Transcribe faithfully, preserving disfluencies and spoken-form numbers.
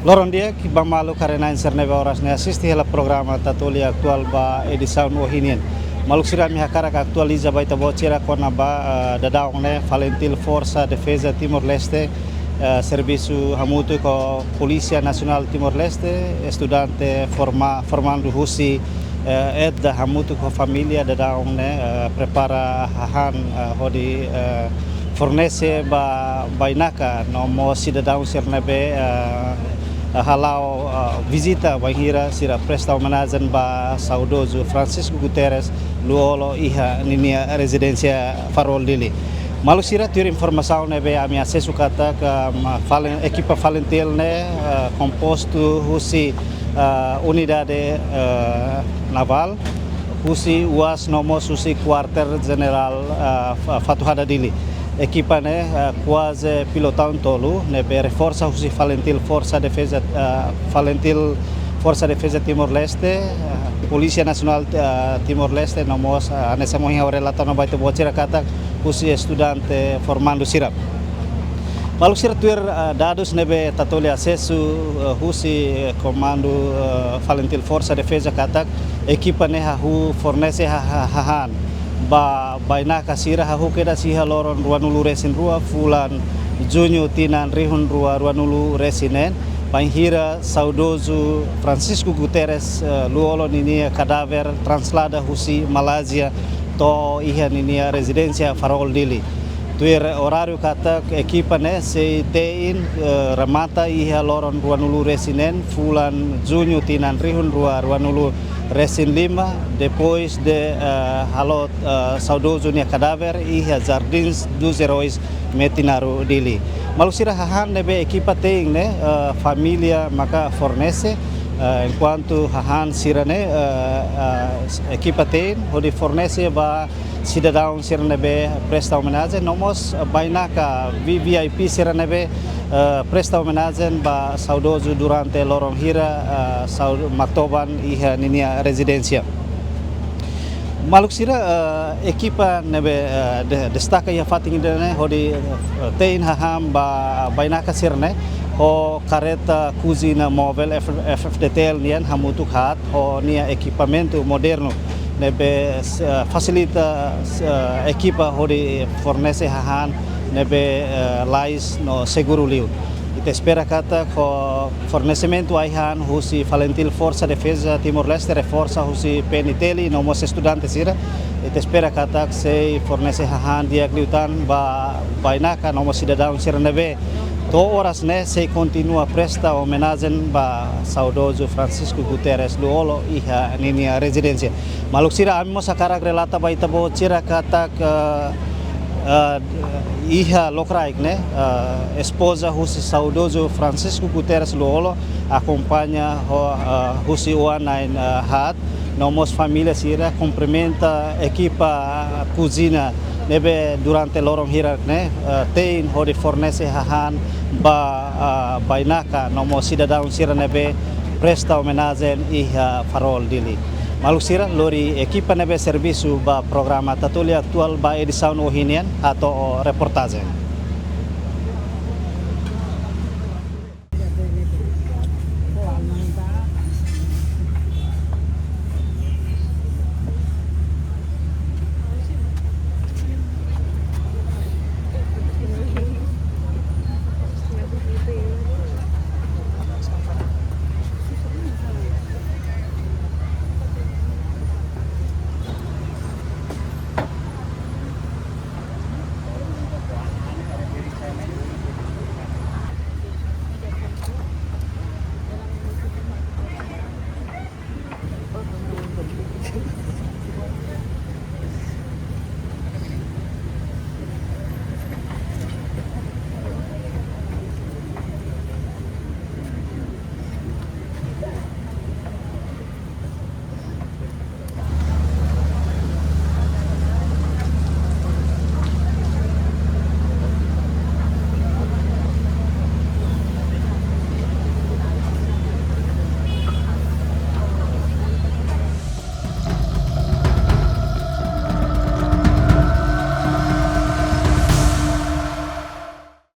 Loron di'ak ba maluk haree-na'in sira ne'ebé oras ne'e asiste hela programa Tatoli Atuál ba edisaun ohin nian. Maluk sira, ami hakarak atualiza ba ita-boot sira kona-ba, eh, daudaun ne'e FALINTIL Forsa Defeza Timor-Leste, eh, servisu hamutuk ho Polísia Nasionál Timor-Leste, estudante forma-, formandu husi, eh, ETDA hamutuk ho família daudaun ne'e, eh, prepara hahán, eh, hodi, eh, fornese ba bainaka no mós sidadaun sira ne'ebé, eh, hala'o, eh, vizita bainhira sira presta omenajen ba saudozu Francisco Guterres Lú-Olo iha ninia rezidénsia Farol, Dili. Maluk sira, tuir informasaun ne'ebé ami asesu katak, em, FALIN-, ekipa FALINTIL ne'e, eh, kompostu husi, eh, unidade, eh, navál, husi UAS no mós husi Kuartél Jenerál, eh, Fa-, Fatuhada, Dili. Ekipa ne'e, eh, kuaze pilotaun tolu, ne'ebé reforsa husi FALINTIL Forsa Defeza, eh, FALINTIL Forsa Defeza Timor-Leste, eh, Polísia Nasionál, eh, Timor-Leste, no mós, eh, hanesan ohin ha'u relata ona ba ita-boot sira katak husi estudante formandu sira. Maluk sira, tuir, eh, dadus ne'ebé Tatoli asesu, eh, husi, eh, komandu, eh, FALINTIL Forsa Defeza katak ekipa ne'e hahú fornese ha-, ha-, hahán ba bainaka sira hahú kedas iha loron ruanulu-resin-rua fulan Juñu tinan rihun rua ruanulu-resin-neen, bainhira saudozu Francisco Guterres, eh, Lú-Olo ninia kadáver traslada husi Malázia to'o iha ninia rezidénsia Farol, Dili. Tuir oráriu katak ekipa ne'e sei te'in, eh, remata iha loron ruanulu-resin-neen fulan Juñu tinan rihun rua ruanulu-resin-lima, depois de, eh, halo, eh, saudozu nia kadáver iha Jardins dos Heróis, Metinaro, Dili. Maluk sira, hahán ne'ebé ekipa te'in ne'e, eh, família maka fornese, eh, enkuantu hahán sira ne'e, eh, eh, ekipa te'in hodi fornese ba sidadaun sira ne'ebé presta omenajen, no mós bainaka V V I P sira ne'ebé, eh, presta omenajen ba saudozu durante loron hira, eh, sau-, maktoban iha ninia rezidénsia. Maluk sira, eh, ekipa ne'ebé, eh, de-, destaka iha fatin ida-ne'e hodi, eh, te'in hahán ba bainaka sira-ne'e ho kareta kuzina móvel F-, F F D T L nian hamutuk haat ho nia ekipamentu modernu ne'ebé, eh, fasilita, eh, ekipa hodi fornese hahán ne'ebé, eh, lalais no seguru liu. Ita espera katak ho fornesimentu ai-han husi FALINTIL Forsa Defeza Timor-Leste, reforsa husi P N T L no mós estudante sira, ita espera katak sei fornese hahán di'ak liután ba bainaka no mós sidadaun sira ne'ebé to'o oras ne'e sei kontinua presta omenajen ba saudozu Francisco Guterres Lú-Olo iha ninia rezidénsia. Maluk sira, ami mós hakarak relata ba ita-boot sira katak, eh, eh, iha lokraik ne'e, eh, espoza husi saudozu Francisco Guterres Lú-Olo akompaña ho, eh, husi oan-na'in, eh, haat, no mós família sira kumprimenta ekipa kuzina ne'ebé durante loron hirak ne'e, eh, te'in hodi fornese hahán ba, eh, bainaka no mós sidadaun sira ne'ebé presta omenajen iha Farol, Dili. Maluk sira, lori ekipa ne'ebé servisu ba programa Tatoli Atuál ba edisaun ohin nian hato'o reportajen.